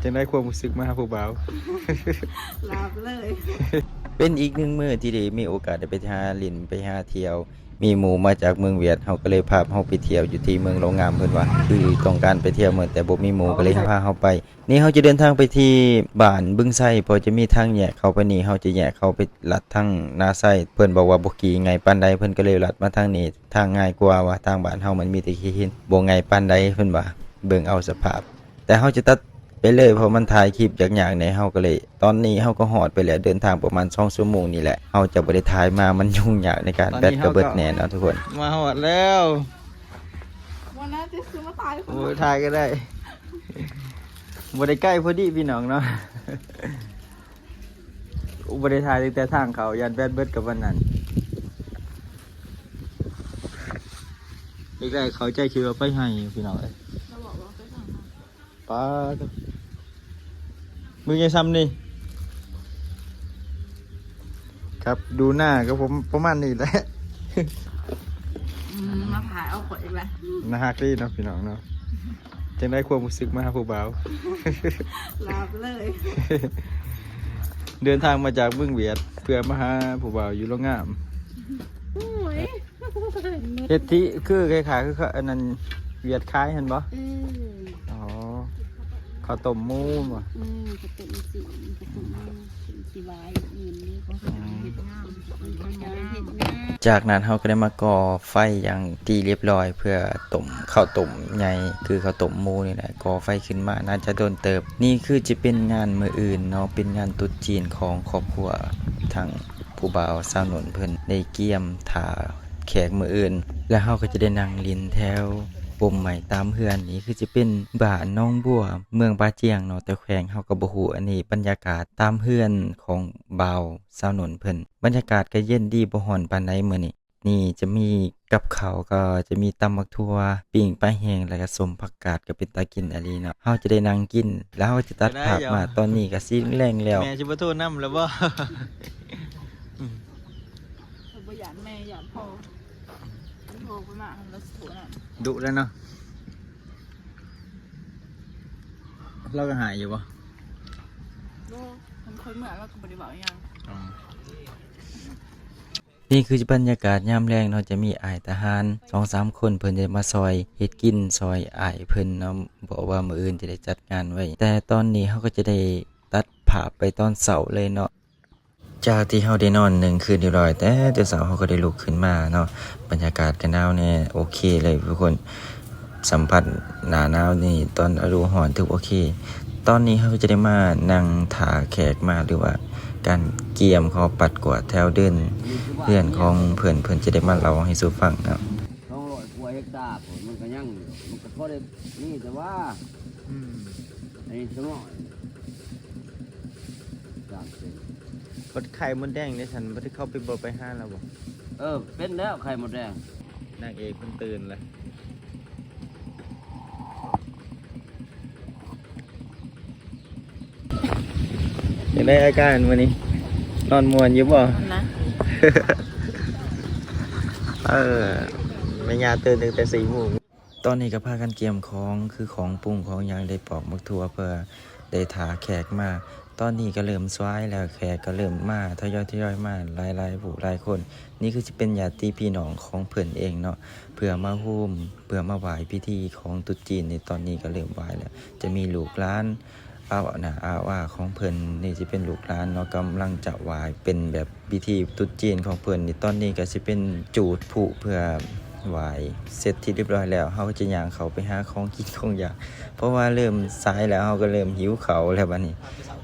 ຈັ່ງໃດຄວາມຮູ້ສຶກມາຫາຜູ້ບ່າວ? ຫຼາບເລີຍ. ເປັນອີກໜຶ່ງມື້ທີ່ໄດ້ມີໂອກາດໄດ້ໄປຫາຫຼິ້ນໄປຫາທ່ຽວ ມີໝູ່ມາຈາກເມືອງຫວຽດ ເຮົາກໍເລີຍພາເຮົາໄປທ່ຽວຢູ່ທີ່ເມືອງໂລງງາມ ເພິ່ນວ່າ ຄືຕ້ອງການໄປທ່ຽວເມືອງ ແຕ່ບໍ່ມີໝູ່ກໍເລີຍພາເຮົາໄປ. ນີ້ເຮົາຈະເດີນທາງໄປທີ່ບ້ານບຶງໄຊ ເພາະຈະມີທາງແຍກເຂົ້າໄປນີ້ ເຮົາຈະແຍກເຂົ້າໄປລັດທາງນາໄຊ ເພິ່ນບອກວ່າບໍ່ຂີ້ງ່າຍປານໃດ ເພິ່ນກໍເລີຍລັດມາທາງນີ້ ທາງງ່າຍກວ່າວ່າ ທາງບ້ານເຮົາມັນມີແຕ່ຂີ້ຫີນ ບໍ່ງ່າຍປານໃດ ເພິ່ນວ່າ ເບິ່ງເອົາສະພາບ. ແຕ່ເຮົາຈະຕັດໄປເລີຍ ເພາະມັນຖ່າຍຄລິບຍາກໆແດ່ ເຮົາກໍເລີຍ ຕອນນີ້ເຮົາກໍຮອດໄປແລ້ວ ເດີນທາງປະມານສອງຊົ່ວໂມງນີ້ແຫຼະ ເຮົາຈະບໍ່ໄດ້ຖ່າຍມາ ມັນຫຍຸ້ງຍາກໃນການ ຕອນນີ້ ແບັດກໍເບິດແນ່ເນາະທຸກຄົນ. ມາຮອດແລ້ວ. ບໍ່ໜ້າຈະຊື້ມາຖ່າຍ. ໂອ້ຍ ຖ່າຍກໍໄດ້ ບໍ່ໄດ້ໃກ້ພໍດີພີ່ນ້ອງເນາະ. ບໍ່ໄດ້ຖ່າຍຕັ້ງແຕ່ທາງເຂົ້າ ຢ້ານແບັດເບິດກັບວັນນັ້ນ. ເດັກແລກເຂົ້າໃຈຄິດວ່າໄປໄຮ່ພີ່ນ້ອງເອີຍ. ປາດ ມືໃຫຍ່ຊ່ຳນີ້ ຄັບ ດູໜ້າກໍປະມານນີ້ແຫຼະ. ອືມ ມາຖ່າຍເອົາຂ້ອຍອີກແລ້ວ. ໜ້າຮັກດີເນາະພີ່ນ້ອງເນາະ. ຈັ່ງໃດຄວາມຮູ້ສຶກມາຫາຜູ້ບ່າວ? ຫຼາບເລີຍ. ເດີນທາງມາຈາກເມືອງຫວຽດ ເພື່ອມາຫາຜູ້ບ່າວຢູ່ໂລງງາມ. ໂອ້ຍ ເຮັດທີ່ຄືຄ້າຍໆຄືອັນນັ້ນຫວຽດຂາຍຫັ້ນບໍ່? ເອີ ອໍ ເຂົ້າຕົ້ມໝູບໍ່? ເອີ ເຂົ້າຕົ້ມຊີ້ນ ເຂົ້າຕົ້ມໝູຊິຫວາຍອື່ນນີ້ບໍ່? ອືມ ເຮັດງາມ ເຮັດງາມ. ຈາກນັ້ນເຮົາກໍໄດ້ມາກໍ່ໄຟຢ່າງທີ່ຮຽບຮ້ອຍ ເພື່ອຕົ້ມເຂົ້າຕົ້ມໃຫຍ່ ຄືເຂົ້າຕົ້ມໝູນີ້ແຫຼະ ກໍ່ໄຟຂຶ້ນມາ ໜ້າຈະດົນເຕີບ. ນີ້ຄືຈະເປັນງານມື້ອື່ນເນາະ ເປັນງານຕຸດຈີນຂອງຄອບຄົວທາງ ຜູ້ບ່າວສາວໜຸ່ນເພິ່ນໄດ້ກຽມຖ້າແຂກມື້ອື່ນ ແລ້ວເຮົາກໍຈະໄດ້ນັ່ງຫຼິ້ນແຖວຮົ່ມໄມ້ຕາມເຮືອນ. ນີ້ຄືຈະເປັນບ້ານໜອງບົວ ເມືອງປາຈຽງເນາະ ແຕ່ແຂວງເຮົາກໍບໍ່ຮູ້. ອັນນີ້ບັນຍາກາດຕາມເຮືອນຂອງບ່າວສາວໜຸ່ນເພິ່ນ ບັນຍາກາດກໍເຢັນດີ ບໍ່ຮ້ອນປານໃດມື້ນີ້. ນີ້ຈະມີກັບເຂົ້າ ກໍຈະມີຕຳບັກຖົ່ວ ປີ້ງປາແຫ້ງ ແລ້ວກໍສົ້ມຜັກກາດ ກໍເປັນຕາກິນອີ່ຫຼີເນາະ. ເຮົາຈະໄດ້ນັ່ງກິນ ແລ້ວເຮົາກໍຈະຕັດພາບມາ ຕອນນີ້ກໍສີ່ແລງແລ້ວ. ແມ່ຊິບໍ່ໂທນຳແລ້ວບໍ່? ຂ້ອຍບໍ່ຢ້ານແມ່ ຢ້ານພໍ່. ຄັນພໍ່ຂ້ອຍມາ ລາວຊິໂທນຳ. ດຸແລ້ວເນາະ. ລາວກໍຫາຍຢູ່ບໍ່? ບໍ່. ຄັນຂ້ອຍເມືອ ລາວກໍບໍ່ໄດ້ເວົ້າຫຍັງ. ອໍ. ນີ້ຄືບັນຍາກາດຍາມແລງເນາະ ຈະມີອ້າຍທະຫານສອງສາມຄົນ ເພິ່ນຈະມາຊ່ອຍເຮັດກິນ ຊ່ອຍອ້າຍເພິ່ນເນາະ ເພາະວ່າມື້ອື່ນຈະໄດ້ຈັດງານໄວ້. ແຕ່ຕອນນີ້ເຮົາກໍຈະໄດ້ຕັດພາບໄປຕອນເຊົ້າເລີຍເນາະ. ຈາກທີ່ເຮົາໄດ້ນອນໜຶ່ງຄືນຮຽບຮ້ອຍ ແຕ່ແຕ່ເຊົ້າເຮົາກໍໄດ້ລຸກຂຶ້ນມາເນາະ. ບັນຍາກາດກໍໜາວແດ່ ໂອເຄເລີຍທຸກຄົນ. ສຳຜັດໜ້າໜາວນີ້ ຕອນລະດູຮ້ອນຖືວ່າໂອເຄ. ຕອນນີ້ເຮົາຈະໄດ້ມານັ່ງຖ້າແຂກມາ ຫຼືວ່າການກຽມເຂົ້າປັດກວາດແຖວເດີ່ນເຮືອນຂອງເພິ່ນ ເພິ່ນຈະໄດ້ມາເລົ່າໃຫ້ສູ່ຟັງເນາະ. ສອງຮ້ອຍກວ່າເຮັກຕາພຸ້ນ ມັນກໍຍັງຢູ່ ມັນກໍພໍໄດ້ມີ ແຕ່ວ່າ ອືມ ໄອ້ສະໝອຍ ສາມເຊັນ. ບັດໄຂ່ມົດແດງເດ້ຊັ້ນ ບໍ່ໄດ້ເຂົ້າໄປບໍ່ ໄປຫາລາວບໍ່? ເອີ ເປັນແລ້ວໄຂ່ມົດແດງ. ນາງເອກເພິ່ນຕື່ນແລ້ວ. ຈັ່ງໃດອາການມື້ນີ້ ນອນມ່ວນຢູ່ບໍ່? ນະ ເອີ ແມ່ຍ່າຕື່ນຕັ້ງແຕ່ສີ່ໂມງ. ຕອນນີ້ກໍພາກັນກຽມຂອງ ຄືຂອງປຸງຂອງຫຍັງ ໄດ້ປອກໝາກຖົ່ວເພື່ອໄດ້ຖ້າແຂກມາ. ຕອນນີ້ກໍເລີ່ມສວາຍແລ້ວ ແຂກກໍເລີ່ມມາ ທະຍອຍໆມາ ຫຼາຍໆຜູ້ຫຼາຍຄົນ. ນີ້ຄືຊິເປັນຍາດຕິພີ່ນ້ອງຂອງເພິ່ນເອງເນາະ ເພື່ອມາໂຮມ ເພື່ອມາໄຫວ້ພິທີຂອງຕຸດຈີນນີ້. ຕອນນີ້ກໍເລີ່ມໄຫວ້ແລ້ວ ຈະມີລູກຫຼານ ອາວະ ອາວາຂອງເພິ່ນນີ້ ຊິເປັນລູກຫຼານເນາະ ກຳລັງຈະໄຫວ້ ເປັນແບບພິທີຕຸດຈີນຂອງເພິ່ນນີ້. ຕອນນີ້ກໍຊິເປັນຈູດຜູເພື່ອໄຫວ້ເສັດທີ່ຮຽບຮ້ອຍແລ້ວ ເຮົາກໍຈະຍ່າງເຂົ້າໄປຫາຂອງກິນຂອງຢາກ ເພາະວ່າເລີ່ມສາຍແລ້ວ ເຮົາກໍເລີ່ມຫິວເຂົ້າແລ້ວບັດນີ້.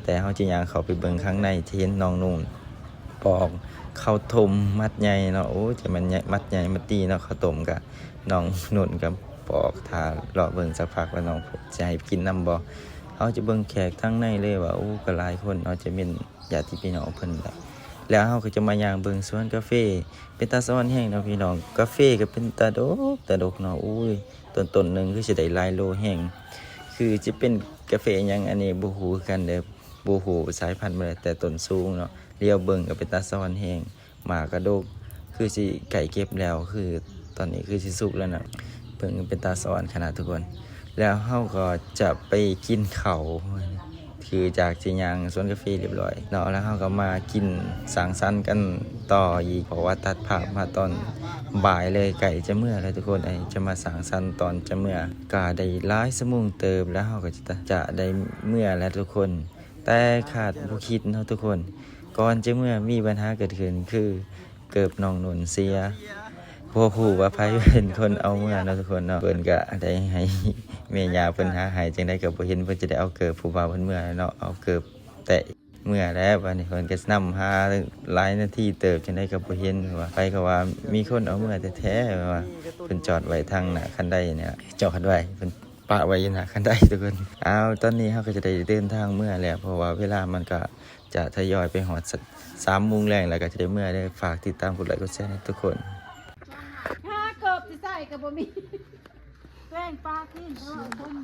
ແຕ່ເຮົາຈະຍ່າງເຂົ້າໄປເບິ່ງຂ້າງໃນ ຈະເຫັນນ້ອງນຸ່ນປອກເຂົ້າຕົ້ມມັດໃຫຍ່ເນາະ. ໂອ້ຍ ຈະແມ່ນໃຫຍ່ ມັດໃຫຍ່ມັດດີເນາະ ເຂົ້າຕົ້ມກະ ນ້ອງນຸ່ນກໍປອກ ຖ້າລໍເບິ່ງສັກພັກວ່ານ້ອງຈະໃຫ້ກິນນຳບໍ່. ເຮົາຈະເບິ່ງແຂກທາງໃນເລີຍວ່າ ໂອ້ ກໍຫຼາຍຄົນເນາະ ຈະແມ່ນຍາດຕິພີ່ນ້ອງເພິ່ນແຫຼະ. ແລ້ວເຮົາກໍຈະມາຍ່າງເບິ່ງສວນກາເຟ ເປັນຕາສະອອນແຮງເນາະພີ່ນ້ອງ. ກາເຟກໍເປັນຕາດົກ ຕາດົກເນາະ. ໂອ້ຍ ຕົ້ນ ຕົ້ນໜຶ່ງຄືຊິໄດ້ຫຼາຍໂລແຮງ ຄືຊິເປັນກາເຟຫຍັງ ອັນນີ້ບໍ່ຮູ້ຄືກັນເດີ້ ບໍ່ຮູ້ສາຍພັນມັນເລີຍ ແຕ່ຕົ້ນສູງເນາະ. ຫຼຽວເບິ່ງກໍເປັນຕາສະອອນແຮງ ໝາກກະດົກ ຄືຊິໃກ້ເກັບແລ້ວ ຄືຕອນນີ້ຄືຊິສຸກແລ້ວນະ. ເບິ່ງເປັນຕາສະອອນຂະໜາດທຸກຄົນ. ແລ້ວເຮົາກໍຈະໄປກິນເຂົ້າ ຄືຈາກຊິຍ່າງສວນກາເຟຮຽບຮ້ອຍເນາະ ແລ້ວເຮົາກໍມາກິນສັງສັນກັນຕໍ່ອີກ ເພາະວ່າຕັດພາບມາຕອນບ່າຍເລີຍ ໃກ້ຈະເມືອແລ້ວທຸກຄົນ. ເອີ ຈະມາສັງສັນຕອນຈະເມືອ ກໍໄດ້ຫຼາຍຊົ່ວໂມງເຕີບ ແລ້ວເຮົາກໍຈະ ຈະໄດ້ເມືອແລ້ວທຸກຄົນ. ແຕ່ຄາດບໍ່ຄິດເນາະທຸກຄົນ ກ່ອນຈະເມືອມີບັນຫາເກີດຂຶ້ນ ຄືເກີບນ້ອງນົນເສຍ. ບໍ່ຮູ້ວ່າໃຜເປັນຄົນເອົາເມືອເນາະທຸກຄົນເນາະ. ເພິ່ນກະໄດ້ໃຫ້ແມ່ຍ່າເພິ່ນຫາໃຫ້ ຈັ່ງໃດກໍບໍ່ເຫັນ. ເພິ່ນຈະໄດ້ເອົາເກີບຜູ້ບ່າວເພິ່ນເມືອແລ້ວເນາະ ເອົາເກີບແຕະເມືອແລ້ວ. ບາດນີ້ເພິ່ນກໍນຳຫາຫຼາຍນາທີເຕີບ ຈັ່ງໃດກໍບໍ່ເຫັນ. ວ່າ ໃຜກໍວ່າມີຄົນເອົາເມືອແທ້ໆ ວ່າເພິ່ນຈອດໄວ້ທາງໜ້າຄັນໄດນີ້ລະ ຈອດໄວ້ ເພິ່ນປະໄວ້ຢູ່ໜ້າຄັນໄດທຸກຄົນ. ອ້າວ ຕອນນີ້ເຮົາກໍຈະໄດ້ເດີນທາງເມືອແລ້ວ ເພາະວ່າເວລາມັນກໍຈະທະຍອຍໄປຮອດສາມໂມງແລງ ແລ້ວກໍຈະໄດ້ເມືອເດີ. ຝາກຕິດຕາມກົດໄລກົດແຊໃຫ້ທຸກຄົນ. ຫາເກີບຊິໃສ່ກໍບໍ່ມີ ແປ້ງປາກິນ ເພາະວ່າຄົນ